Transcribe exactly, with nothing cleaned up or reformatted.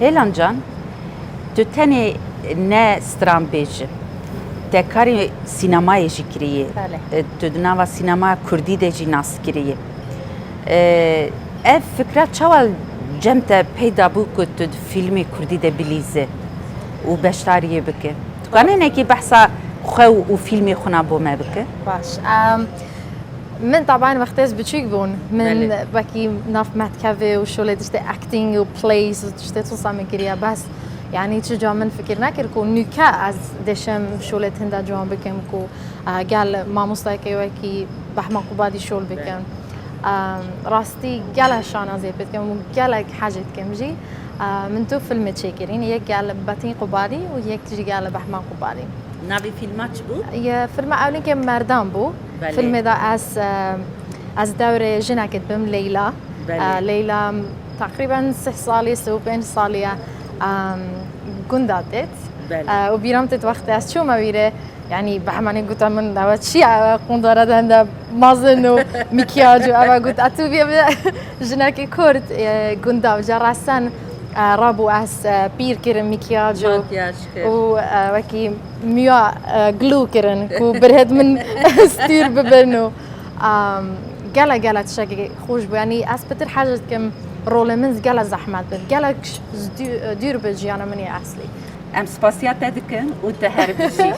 Hêlan Can, tu tenê ne stranbêj î, te karê sînemayê jî kirî yê. Belê. E, tu di nava sînemaya kurdî de jî nas kirî yê. E, ev fikra çawa cem te peyda bû ku tu di fîlmê kurdî de bilîze û beşdariyê bike? Tu kanê hinekî behsa xwe û fîlmê xwe na bo me bike? Baş. Em, Min taban wextê ez biçûk bûn. Min Belê. Wekî nav mektevê û şolê diştê acting û plays û tiştê tusa min kiriye. Bes, yanî çi ca min fikir nekir ku nûke ez dêşim şolê tinde ciwan bikim ku, e, gel mamostayekê wekî Behman Qubadî şol bikim. Em, rastî gelek şanaziyê pê dikim û gelek hecê dikim jî. E, min tu filmê çêkirîn. Yek gel Betîn Qubadî û yek jî gel Behman Qubadî. Navê fîlma çi bû? Ye, filma ewlînkê Merdan bû. Belê. Filmê de ez, e, ez dewrê jinekê dibim, Leyla. Belê. E, Leyla teqrîben sih salî, sih û pênc salî ye, em, gunda têt. Belê. E, û bîra min têt wextê ez çûme wîrê, yanî Behmanê gote min, ewe çi ye, ewe qundara de hende mezin û mîkyac û ewe got, "E tu bî, bî jinekê kurd, e, gunda." Ca resen, e, rabû ez, e, pîr kirim, mîkyac û Makyaj kir. û, e, wekî mûya, e, glû kirin ku birêd min stûr bibin û, em, gele gele tiştekî xweş bû. Yanî ez pitir hej dikim rolê min gele zehmet bit. Gelek ş-, dû-, dûr bi jiyana min yê eslî. Em spasiya te dikin û tu her bijî.